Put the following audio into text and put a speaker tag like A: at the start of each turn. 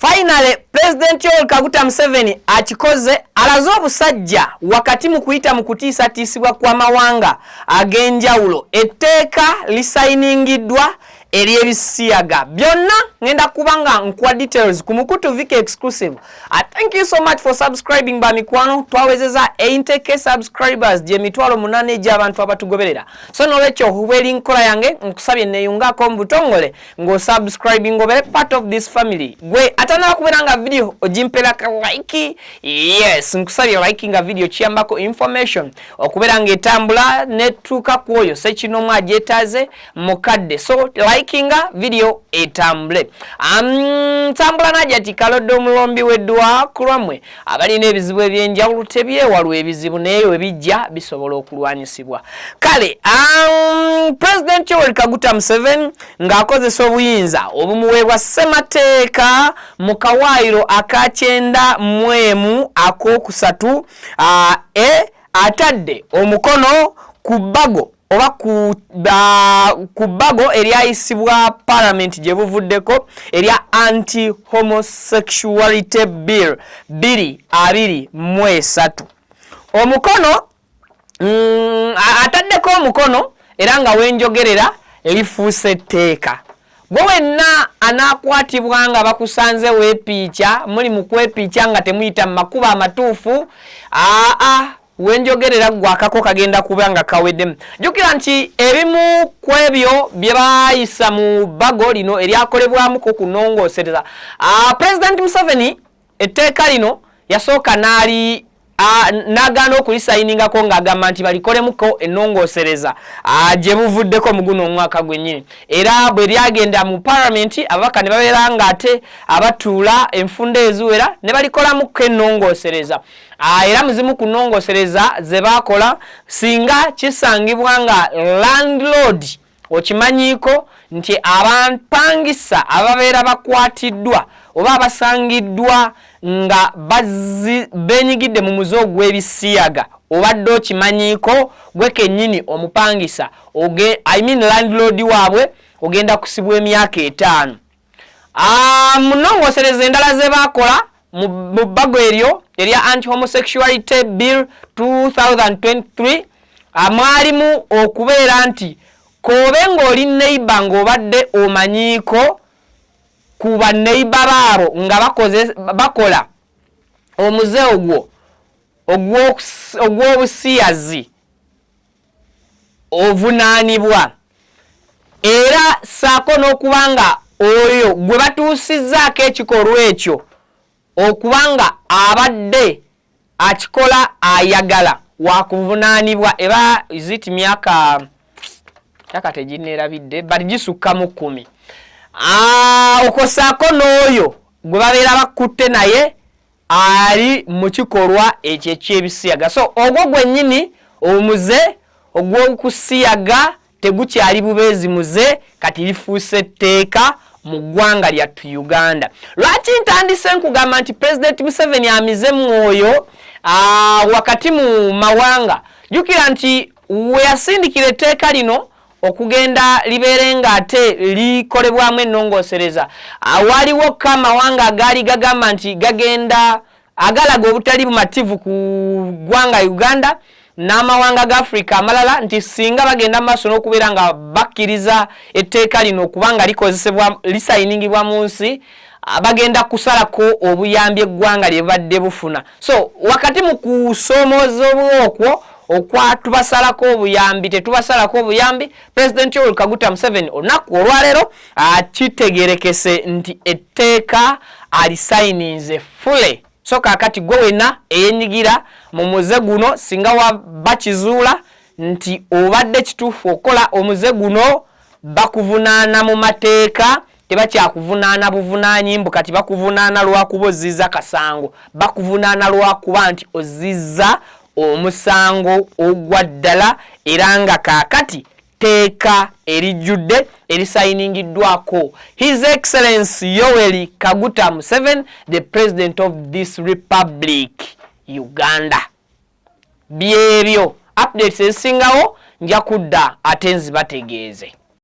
A: Finally, President Yoweri Kaguta Museveni akikoze, alaze obusajja wakati mu kuyita mu kutiisatiisibwa kw'amawanga ag'enjawulo. Etteeka lisayiningiddwa ery'ebisiyaga byonna. Ngenda kuba nga nkuwa details ku mukutu Viki Exclusive. Thank you so much for subscribing, bamikwano. Twawezeza 80K subscribers, gye 800,000 egy'abantu abatugoberera. So nolwekyo obweri nkola yange, nkusabye neeyungako mu butongole ng'osubscribing, obere part of this family. Gwe atanaba kubeera nga video ogimpeera ka like, yes, nkusabye like nga video, kiyambako information okubeera ng'etambula netuuka ku oyo sekinomu agyetaaze mukadde. So likinga video etambule. Ntambula najja ti Kalodde omulombi weddwa ku lwammwe abalina ebizibu ebyenjawulo. Tebyewalwa ebizibu, naye ebijja bisobola okulwanyisibwa. Kale, President Yoweri Kaguta Museveni ng'akozesa obuyinza obumuweebwa ssemateeka mu kawaayiro aka 91 akokusatu e atadde omukono ku bbago oba ku bbago eryayisibwa Parliament gye buvuddeko erya Anti Homosexuality Bill 2023. Omukono ataddeko omukono era nga wenjogerera lifuuse tteeka. Gwe wenna anaakwatibwa nga bakusanze weepiica, muli mu kwepiica nga temuyita mu makubo amatuufu, aa wenjogerera gwe akako kagenda kuba nga kaweddemu. Jjukira nti ebimu ku ebyo bye baayisa mu bbago lino eryakolebwamuko kunongoosereza, President Museveni etteeka lino yasooka n'ali n'agaana okulisayiningako ng'agamba nti balikolemuko ennongoosereza gye buvuddeko mu guno omwaka gwennyini. Era bwe lyagenda mu Palamenti, ababaka ne babeera ng'ate abatuula enfunda eziwera ne balikolamuko ennongoosereza. Era muzimu ku nnongoosereza ze baakola, singa kisangibwa nga landlord okimanyiiko nti abapangisa ababeera bakwatiddwa oba abasangiddwa nga benyigidde mu muze ogw'ebisiyaga, obadde okimanyiiko gwe kennyini omupangisa, I mean landlord waabwe, ogenda kusibwa emyaka 5. Mu nnongoosereza endala ze baakola mu bbago eryo erya Anti Homosexuality Bill 2023, mwalimu okubeera nti koobe ng'oli neighbor ng'obadde omanyiiko ku baneighbor baabo nga bakola omuze ogwo ogw'obusiyazi, ovunaanibwa. Era saako n'okuba nga oyo gwe batuusizzaako ekikolwa ekyo okuba nga abadde akikola ayagala, wakuvunaanibwa. Eba ziti myaka tegineerabidde, but gisukka mu 10. Okosaako n'oyo gwe babeera bakutte naye ali mu kikolwa ekyo ekyebisiyaga. So ogwo gwennyini omuze ogw'okusiyaga tegukyali bubeezi muze, kati lifuuse tteeka mu ggwanga lyattu Uganda. Lwaki ntandise nkugamba nti President Museveni amize mwoyo wakati mu mawanga? Jjukira nti we yasindikira etteeka lino okugenda libeere ng'ate likolebwamu ennongoosereza, waliwo ko amawanga agaali gagamba nti gagenda agalaga obutali bumativu ku ggwanga Uganda n'amawanga ga Africa amalala, nti singa bagenda maaso n'okubeera nga bakkiriza etteeka lino okuba nga likozesebwa, lisayiningibwa mu nsi, bagenda kusalako obuyambi eggwanga lye badde bufuna. So wakati mu kusoomoozebwa okwo okwa tubasalako obuyambi, tetubasalako obuyambi, President Yoweri Kaguta Museveni olunaku olwaleero kitegerekese nti etteeka alisayininze fully. So kaakati gwe wenna eyenyigira mu muze guno, singa bakizuula nti obadde kituufu okola omuze guno, bakuvunaana mu mateeka. Tebakyakuvunaana buvunaanyi mbu kati bakuvunaana lwakuba ozizza kasango, bakuvunaana lwakuba nti ozizza omusango ogwa ddala, era nga kaakati tteeka erijjudde erisayiningiddwako His Excellence Yoweri Kaguta Museveni, the President of this Republic Uganda. Byebyo updates ezisingawo, nja kudda ate nzibategeeze.